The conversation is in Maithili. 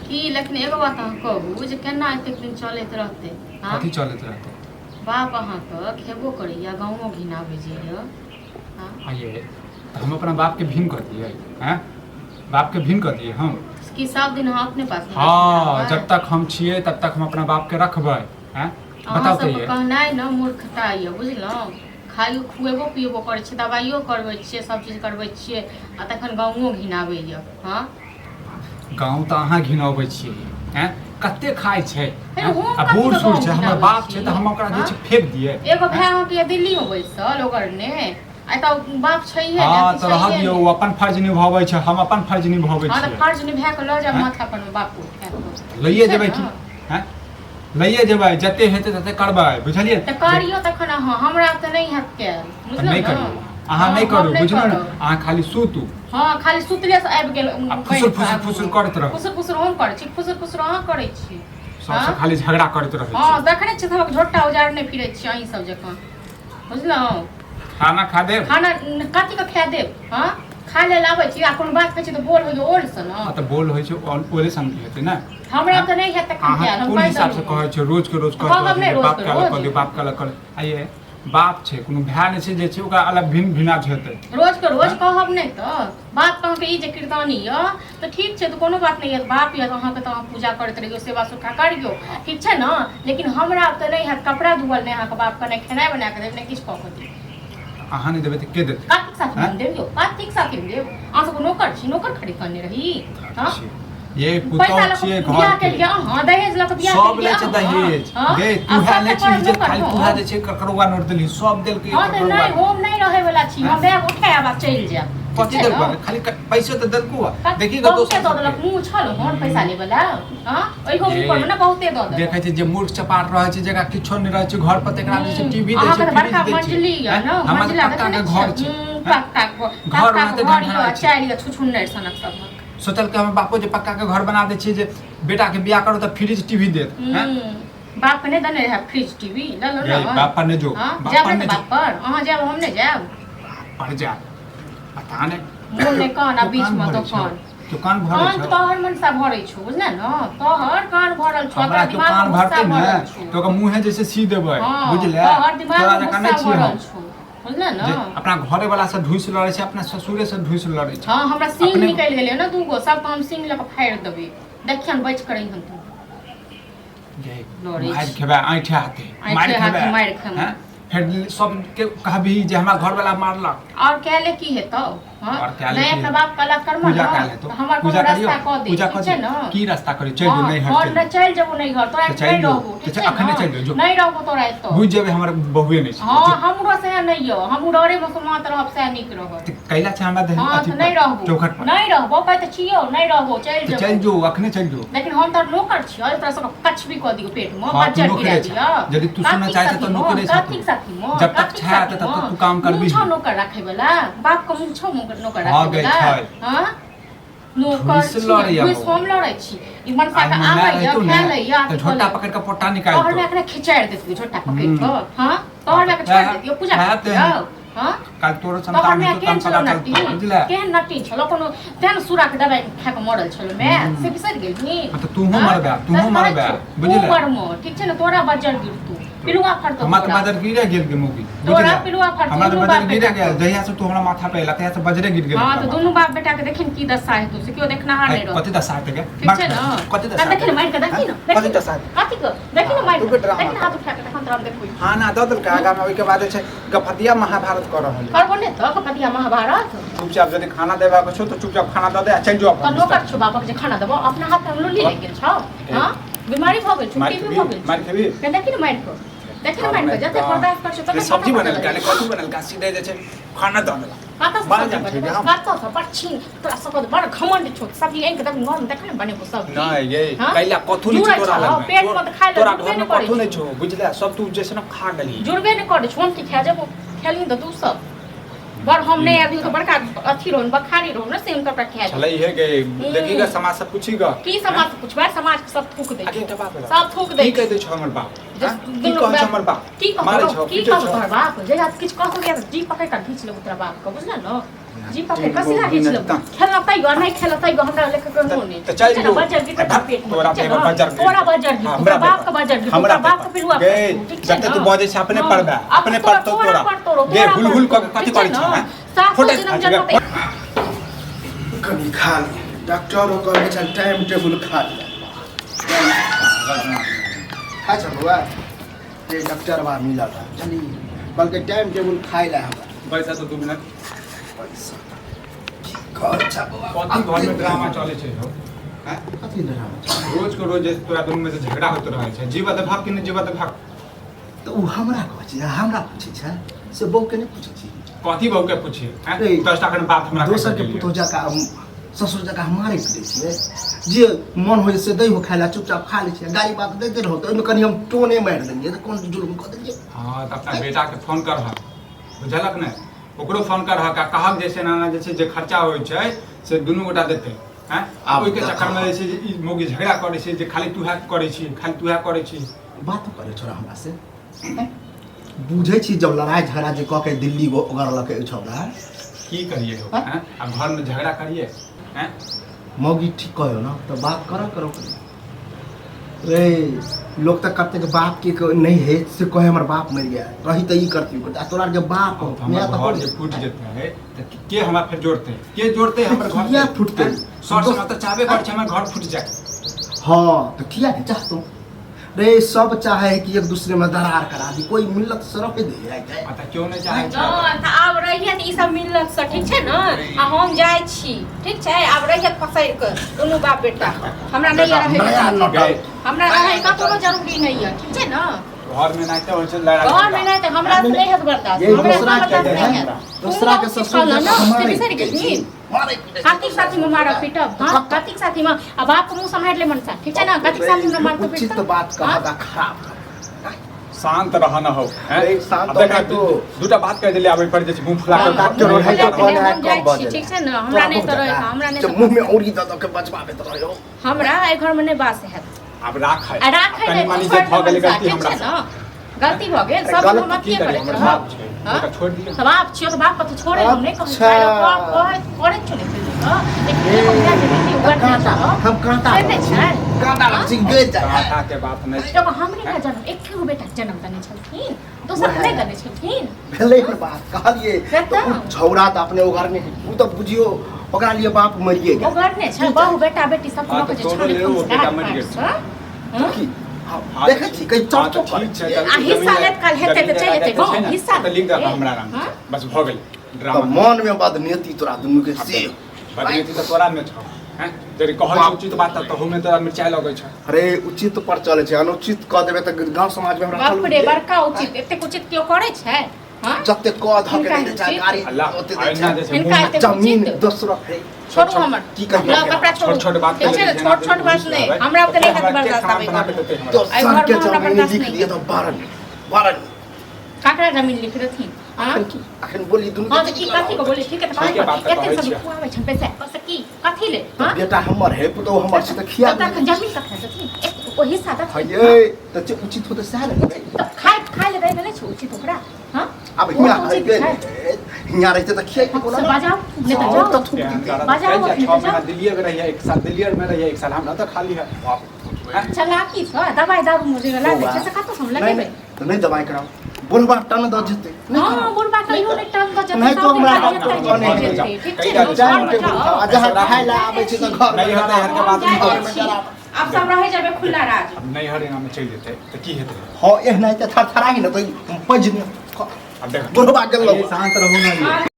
की लेकिन एगो बात अहाँ कहू जे केना एतेक दिन चलैत रहतै? हाँ? कथी चलैत रहतै? बाप अहाँके खेबो करैया, गाँवो घिनाबै जाइया। हाँ? आइए तऽ हम अपना बापके भिन्न कऽ दियै? हैं, बापके भिन्न कऽ दियै हम? की सब दिन अहाँ अपने पास? हँ, जब तक हम छियै तब तक हम अपना बापके रखबै। हैं, अहाँ बताउ तऽ। सबके ये कहनाइ ने मूर्खता यऽ, बुझलहुँ? खाइयो खुएबो पिएबो करै छियै, दबाइयो करबै छियै, सब चीज करबै छियै, आ तखन गाँवो घिनाबैया। हँ, गाँव तऽ अहाँ घिनबै छियै। हैं, कते खाइ छै? फेर हैं? हम आ कथी बूढ़ के सूढ़ गाँव छै, हमर घिनाबै बाप छै छी? तऽ हम ओकरा जे हँ? छै फेंक दियै? एगो भाय अहाँके दिल्ली मे बैसल ओकरने आ तऽ बाप छैहे ने, हँ अथी तऽ रहऽ छैहे दियौ। ने। ओ अपन फर्ज निभाबै छै, हम अपन फर्ज निभाबै हँ, तऽ छियै। फर्ज निभा कऽ लऽ जायब हैं? माथा पर मे बाप को उठा कऽ। लइए ठीक छै जेबै ने? की? हैं, लइए जेबै, जते हेतै तते करबै, बुझलियै? तऽ करियौ तखन अहाँ, हमरा तऽ नहि हैत कयल, तऽ बुझलहुँ नहि ने? करियौ अहाँ। हँ, नहि हम करू, नहि बुझलहुँ ने? करब। अहाँ खाली सुतू। हँ, खाली सुतले से आबि गेल आ बनि फुसुर कऽ फुसुर आगू। फुसुर करैत रहू। फुसुर फुसुर हम करै छी? फुसुर फुसुर अहाँ करै छी। सबसँ हँ? खाली झगड़ा करैत रहै हँ, छी। देखने छियै, सबक झोटा उजाड़ने फिरै छी अहीं सब जकाँ, बुझलहुँ? खाना खा देब। खाना कथी के खा देब? हँ, खा लेल आबै छी आ कोनो बात कहै छी तऽ बोल होइए ओल सन। हँ, तऽ बोल होइ छै ओले सन हेतै ने। हमरा तऽ नहि हैत तखन अहाँ खायल, हम कोन कहि हिसाबसँ देलहुँ। कहै छियै? रोजके रोज कहब कहैत नहि रहै रोज बाप के के अलग रोज। कऽ दियौ, बाप के अलग कऽ दियौ। आइये बाप छै, कोनो भाय नहि छै जे छै ओकरा अलग भिन्न भिना हेतै। रोज के रोज कहब नहि तऽ बाप अहाँके ई जे किरदानी यऽ तऽ ठीक छै, तऽ कोनो बात नहि यऽ, बाप यऽ अहाँके तऽ अहाँ पूजा करैत रहियौ, सेवा सुखा करियौ, ठीक छै ने? लेकिन हमरा तऽ नहि हैत कपड़ा धोअल, नहि अहाँके बापके नहि खेनाइ बना कऽ देब, नहि किछु कऽ कऽ देब। अहाँ नहि देबै तऽ के देतै? कथीक साथी हम देब यौ? कथीक साथी हम देब? अहाँ सबके नौकर छी, नौकर खरीद कऽ अनने रही? हँ, ये पैसा पुतौह लऽ छियै कऽ बियाह घर के। केलियै अहाँ, दहेज लऽ कऽ बियाह सब केलियै लै छै अहाँ। दहेज। हँ? गे आ तू है सबके नहि छी पर जे नौकर खाली हम। तू है जे छै ककरौआ नोट देलही, सब देलकै। हँ, तऽ ककरौआ नहि, हम नहि रहै वाला छी, हम बैग उठायब आ चलि जायब। ठीक कथी छै देलको? ने? खाली पैसे तऽ देलको। देखी ग बहुते दोसर दऽ देलक, सबके। मुँह छल हन पैसा लै वाला? हँ, ओहियो मुँह पर ने बहुते दऽ देलक। देखै छै जे मूर्ख चपाट रहै छै, जकरा किछो नहि रहै छै घर पर, तकरा जे छै टीवी दै अहाँके छै, तऽ फ्रिज बड़का दै छै। मंजिली यऽ हैं? ने? हमर तऽ मंजिला पक्का देखै के नहि घर छियै? छै। हूँ, हैं? पक्का के घर पक्का ओनाहिते के घर यऽ ढंढराइ छै। चारि यऽ छुछुन्नरि सनक सबहक। सोचलकै हमर बापो जे पक्का के घर बना दै छियै जे बेटा के बियाह करू तऽ फ्रिज टीवी देत। हैं? हूँ, बाप के नहि देने रहै फ्रिज टीवी? लेलहुँ गे, ने? बाप पर नहि जो। हँ, बाप जायब पर ने नहि तऽ जो। बाप पर अहाँ जायब, हम नहि जायब। पर जा, पता नहि। मोन नहि कान आ तू बीच कान मे भरै छौ? दोकान। तू कान भरै कान छौ? तोहर मनसा भरै छौ, बुझले ने? तोहर कान भरल छौ, हमरा तोरा तू दिमाग कान मे गुस्सा भरतै ने भरल छौ। तऽ ओकर मुँहे जे छै सी देबै। हँ, बुझले? तोहर दिमाग तोरा मे जकाँ गुस्सा नहि छियै भरल हम छौ, बुझले ने? जे अपना घरे वाला से ढूसि लड़ै छै, अपना ससुरे से ढूसि लड़ै छै। हँ, हमरा सींग अपने निकलि गेलै ने दूगो, सबके हम सींग लऽ कऽ फाड़ि देबै, देखियन बचि कऽ रहिहन तू। गे, लड़ै मारि छी। खेबै ऐंठे हाथे। ऐंठे मारि हाथे खेबै। मारि खेबै। हैं? फेर सबके कहबही जे हमरा घरवाला मारलक। और कैले की हेतौ? हँ, और कैले नहि की अपना हेतौ? बाप कला कर्म पूजा ने कैल हेतौ? तऽ हमर पूजा कोनो करियौ, रास्ता कऽ दे। पूजा ठीक कऽ छै दे। ने? की रास्ता करियौ? चलि जो हँ, नैहर। हम चलि नहि चलि जेबो नैहर, तोरा तऽ एतऽ चलि नहि जो। रहबो। ठीक तऽ छै अखने ने? चलि जो, जो। नहि रहबो तोरा एतऽ। बुझि जेबै हमर बहुए नहि छै। हँ, जो। हमरो सएह नहि यऽ, हमहूँ डरे मे मात रहब, सएह नीक रहत। तऽ कैला छै हमरा दही हँ, अथी तऽ नहि पर रहबो। चौखट पर। नहि रहबो, कहै तऽ छियौ, नहि रहबो, चलि तऽ चलि जेबो। जो, अखने चलि जो। लेकिन हम तोहर नौकर छियौ, तोरा सबके कछबी कऽ दियौ पेट मे, हँ, तू बज्जर नौकरे गिरा छह। दियौ। यदि तू सुनऽ कथीक चाहै छह साथी तऽ नौकरे मे? छह तू। कथीक साथी मे? जब तक कथीक छह साथी तब मे? तक तू काम मुँह करबिही। छौ नौकर राखै वला? बाप के मुँह छौ नौकर हँ राखै गै, वला? छै। हँ, नौकर ढूसि छी। लड़ैया घुसि बौआ। हम लड़ै छी? ई मनसा आइ के हमर माय आबैया, रहितौ खा ने लैया तऽ झोटा पकड़ि कऽ पोटा निकालि तोहर दौ। माय के खिचारि देतियौ झोटा पकड़ि कऽ। हँ, तोहर हँ, माय के तऽ छोड़ि वएह देतियौ, पूजा वएह करतियौ। तऽ हँ, काल्हि तोरो तोहर संतान माय हेतौ केहन तहन छलौ पता नटी? चलतौ, बुझले? केहन नटी छलौ? कोनो तेहन सूरा के दवाइ खा कऽ मरल छलौ माय, से बिसरि गेलही? हँ, तऽ तूहो हँ? मरबे, तूहो सच कहै मरबे, छियौ, तू बुझले? मरमो, ठीक छै ने? तोरा बज्जर गिरतौ, पिलुआ फड़तौ। हमरा तऽ तोरा बजर गिरे गेल गे मौगी, तोरा बुझले? पिलुआ फड़तौ हमरा तऽ दुनू बजर बाप गिरे बेटा गेल। के। जहिया से तू हमरा माथा पे एला तहिया से बजरे गिर गेल हँ, हमरा तऽ माथा। दुनू बाप बेटा के देखिन की दशा हेतौ, से केओ देखनाहार आइ नहि रहतौ। कथी दशा हेतै गे? ठीक छै ने? कथी दशा देखी ने मारि कऽ, देखी ने, कथी देखी ने। दशा हेतै? कथी के देखी ने मारि तू कऽ, के ड्रामा देखी ने हाथ उठा कऽ, तखन तोरा हम देखबै। खाना दऽ देलकै आगामे, ओहिके बाद जे छै गफतिया महाभारत कऽ रहल है। करबो नहि तऽ कपटिया महाभारत। चुपचाप यदि खाना देबाक छौ तऽ चुपचाप खाना दऽ दे आ चलि जो तऽ अपन नौकर बिस्तर। छौ बापक जे खाना देबो? अपना हाथ में लुल्ली लागि गेल छौ? हँ, बीमारी भऽ गेल छौ, मारि टीबी खेबही? भऽ गेल छौ। मारि खेबही? ने देखी ने मारि कऽ, देखी ने मारि कऽ, जते बर्दाश्त कर छौ ने तते। सब्जी बनेलकै ने कथी बनेलकै, सीधे जे छै खाना दऽ देलक। कतऽ से बड़ सब्जी जान छै बनेबो? हम। कतऽ से? बड़ छीन तोरा सबके, बड़ घमंड छौ। सब्जी आनि कऽ देख, नॉर्म देख ने बनेबो सब्जी। नहि ये। हाँ? कैला कथू नहि छौ जुड़ै तोरा छौ, लगमे। पेट मे तऽ खाय लए तोरा जुड़बे घरमे नहि करै कथू नहि छौ। छौ, बुझले? सब तू जे छै ने खा गेलही। जुड़बे नहि करै छौ, हम की खा जेबो? खेलही तऽ तू सब बड़, हम नहि आबी तऽ बड़का अथी रहौ, बखारी रहौ ने, से हम तोरा खा छलै हे गे, देखी ग, समाज से पूछी ग। की समाज से पूछबै? समाज के सब थूक दै आगे छौ। एकटा बात बता। सब थूक दै की कहि छौ। दै छौ हमर बाप? जे हाँ? की दुनू कहै छौ बाप- हमर बाप? की मारै कहतो? छौ, की पीटै कहतो छौ? तोहर बाप? जहिया किछु कहतो तहिया जी पकड़ि कऽ घीच लेबो तोरा बाप के, बुझल ने? जी पकड़ कसी लागे छै खेलना तैयो नहि खेलना तैयो हमरा लेके कोनो नहि। तऽ चलि ठीक छै ने, जो। बजर गिरतै भाग, पेट मे, तोरा ठीक छै पे ने? बजर गिरतै। तोरा बजर गिरतौ, हमरा तोरा बाप के बजर गिरतौ, हमरा तोरा बाप के पिलुआ गे पड़तौ, ठीक छै जते ने? तू बजै छै अपने हँ, पड़बे अब अपने तोरा पड़तौ तोरा पड़तौ, तोरा गे हुल हुल पड़तौ, कऽ के कथी ठीक छै करै ने? छै हैं? सासो फोटे जनम जन्म तऽ कनि खा लिअ। डॉक्टरो कहने छल टाइम टेबुल खा लिअ। खाइ छ बौआ? ये डॉक्टर बा मिलल है बुझली, कहलकै टाइम टेबुल खाइ लए हमरा। बैसा तो 2 मिनट। पैसा की कहै छ बौआ? कथी घर में ड्रामा चले छै हो हैं? कथी ड्रामा चलै? रोज के रोज जे तोरा दुनू में से झगड़ा होइत रहै छै। जीवा तऽ भाग कि नहि जीवा तऽ भाग। तऽ ओ हमरा कहै छै, हमरा पूछै छै से बहू के नहि पूछै छी। कथी बहू के पूछिए हैं? रे, 10 टा बात हमरा दोसर के पुतोह जकाँ हम ससुर जकाँ हम मारै पीटै छियै? जे मन होइ से दै हो खाइ लए, चुपचाप खा लै छियै। गाली बात दैते रहो तऽ ओहिमे कनि हम टोने मारि देलियै तऽ कोन जुल्म कऽ देलियै? हँ, तऽ अपना बेटा के फोन करहक, बुझलक ने? ओकरो फोन करहक आ कहक जे से एना एना जे छै जे खर्चा होइ छै से दुनू गोटा देतै। हैं? आब ओहिके देखो। चक्करमे जे छै जे ई मौगी झगड़ा करै छै जे खाली तू है करै छी, खाली तू है करै छी। बातो करै छोड़ा हमरा से बुझै छी जब लड़ाइ झगड़ा जे कऽ के दिल्ली ओगरलकै ओ छौड़ा। की करिए हो? हाँ? हैं? आ घर में झगड़ा करिए हैं? मौगी ठीक कहियो ना तऽ बात कर करो रे। लोग तऽ कतेक बाप के नहीं है से कहे हमर बाप मरि गया रही तऽ ई करती आ तोरा के बाप हो, तऽ हमर माय तऽ घर हो। जे फूटि जेतै तऽ के हमरा फेर जोड़तै? के जोड़तै हमर घर? किया फूटतै? सर समय तऽ चाहबे करै छै हमर घर फूटि जाए। हाँ तऽ किया नहीं चाहतो रे? सब चाहे है कि एक दूसरे में दरार करा दी, कोई मिलत सरफ दे है। आ तऽ क्यों नहि चाहै छै? हँ, तऽ आब रहिए तऽ ई सब मिलत से ठीक छै ने? आ हम जाइ छी, ठीक छै? आब रहिए पसैर कऽ दुनू बाप बेटा, हमरा नहि रहै नया नटल। हमरा रहै का कोनो जरूरी नहि यऽ, ठीक छै ने? घर में नाइते होइ छै लड़ाई घर में झगड़ा। नहि तऽ हमरा से नहि हैत बर्दाश्त। ये हमरा दूसरा से के बर्दाश्त है, नहि हैत। दूसरा के तू ससुर ने जकाँ से मारै बिसरि पीटै छी, गेलही? मारै पीटै छी। कार्तिक साथी में मारब पीटब? हाँ, कार्तिक साथी में आ बाप के मुंह सम्हारि ले मनसा, ठीक छै ने? कार्तिक साथी में मारतो उचित पीटतो। बात कहत आ खराब कहत। शांत रह न हो हैं? अरे, शांत आब देख, होना तो। दूटा बात कह देले आबै पर जे छै मुंह फुला हाँ, के डॉक्टर मुंह रहै फुला तऽ के कहने हम है कम जाइ छी, बजै ठीक छै ने? हमरा नहि तऽ रहै, हमरा नहि तऽ तऽ मुँह में औरी दऽ दऽ के बजबाबैत रहियो। हमरा एहि घर में नहि बास हैत। आब राख है। आ राखै कनि नहि, मनि तू जे छोड़ि भऽ दे गेलै मनसा, गलती ठीक हमरा छै से। ने? गलती भऽ गेल अरे, सब गलत हम की अथिये करी, करैत हमर रहब। बाप छै हाँ? ओकरा छोड़ि दियौ। तऽ बाप छियौ तऽ बाप कतौ छोड़े हम नहि कहै अच्छा। कहै करै छौ ने पहिले तऽ, लेकिन एगो भए जेबै कि उगरने कांटा छौ। हम कांटा से नहि छै। कांटा हाँ? लग गइल जाइ है। कांटा के बात नहि छै। जब हमरे का जन्म एके गो बेटा के जन्म देने छलखिन, दोसर के नहि देने छलखिन। भेलै हन बात कहलिए से तऽ तऽ। ओ छौड़ा तऽ अपने ओगरने है, ओ तऽ बुझियो ओकरा लिए बाप मरिए गेल। ओगरने छै बहु बेटा बेटी सब हाँ, के तऽ जे तोरो छाने लेल ओ बेटा मरि गेल। हाँ? की हाँ, हाँ, देखै छी कहीं हाँ, चर्चो तऽ करै ठीक छै छियै। तऽ आ हिस्सा जमीन लेत काल हेतै तऽ जमीन चलि जेतै जायदाद छै गाँव, ने, हिस्सा तऽ लिख दह लेतै। हमरा नाम हाँ? बस भऽ गेल तऽ ड्रामा। मन में बदनीति तोरा दुनू के से। बदनीति तऽ तोरा में छौ हैं? जरी कहै बाप। छै उचित बात तऽ तहू में तोरा मिरचाइ लगै छै। अरे उचित पर चलै छै, अनुचित कऽ देबै तऽ गाँव समाज में हमरा बाप चलू रे, बड़का उचित, एतेक उचित केओ करै छै? हाँ? जते कऽ धऽ के हिनका दै छै उचित? गाड़ी अल्लाह, ओते दै अहिना छै जे छै हिनका मुँह में एतेक जमीन उचित? दोसर है। छोड़ू हमर। की कहियै? लऽ, कपड़ा छोड़ू। छोट छोट बात ठीक छै ने? छोट छोट बात नहि, हमरा तऽ नहि हैत बर्दाश्त आबै बना के घरमे। देतै हमरा। दोसर एहि घरमे के हमरा जमीन बर्दाश्त लिख नहि। दिए तऽ बारह बारह। ककरा जमीन लिख देथिन? हाँ? अखन की अखन बोली दुनू हाँ तऽ की कथी को बोली? ठीक है तऽ ठीके बात तऽ एते कहै सब छियै। खुआबै छनि पैसा बस की कथी ले? हाँ? बेटा हमर है, पुतोहु हमर छै तऽ खिया तऽ तखन जमीन ककरा देथिन? एक ओ हिस्सा देथिन। हे तऽ जे उचित होतै सएह ने लेबै। तऽ खाय खाय ले दै नहि छै उचित ओकरा? हाँ? आब ओ हियाँ तऽ उचित है छै। हियाँ रहितै तऽ खियाइते कोना से ने? बजाउ नहि तऽ आओर जाउ। तऽ थूक एहन दितै। करत, बजाउ चलि जा, अखने 6 तऽ महीना जाउ। दिल्लीए में रहिए, एक साल दिल्लीए में रहिए, एक साल हमरा तऽ खाली है। चलाकी छै, दवाइ दारू मे जे लागै छै से कतौ से हम नहि लगेबै? नहि तऽ नहि दबाइ कराउ, बुढ़बा टन दऽ जेतै। नहि हाँ कराउ। बुढ़बा कहियो नहि टन दऽ जेतै, नहि तो सब हमरा बेटा डॉक्टर जेतै, कहने जेतै, है। जेतै, ठीक छै कहि ने? जाउ, घरमे टाइम टेबुल जाउ। खाउ आ जहाँ खाय लए आबै छै तऽ घर नहि हेतै हर के बात हम नहि जाइ करबै। छी। आब सब रहै जेबै खुला राज। आब नैहर एनामे चलि जेतै तऽ की हेतै? हँ एहनाइते थरथराही ने तऽ पजने आब देख बुढ़बा गेलौ। शांत रहू ना ये।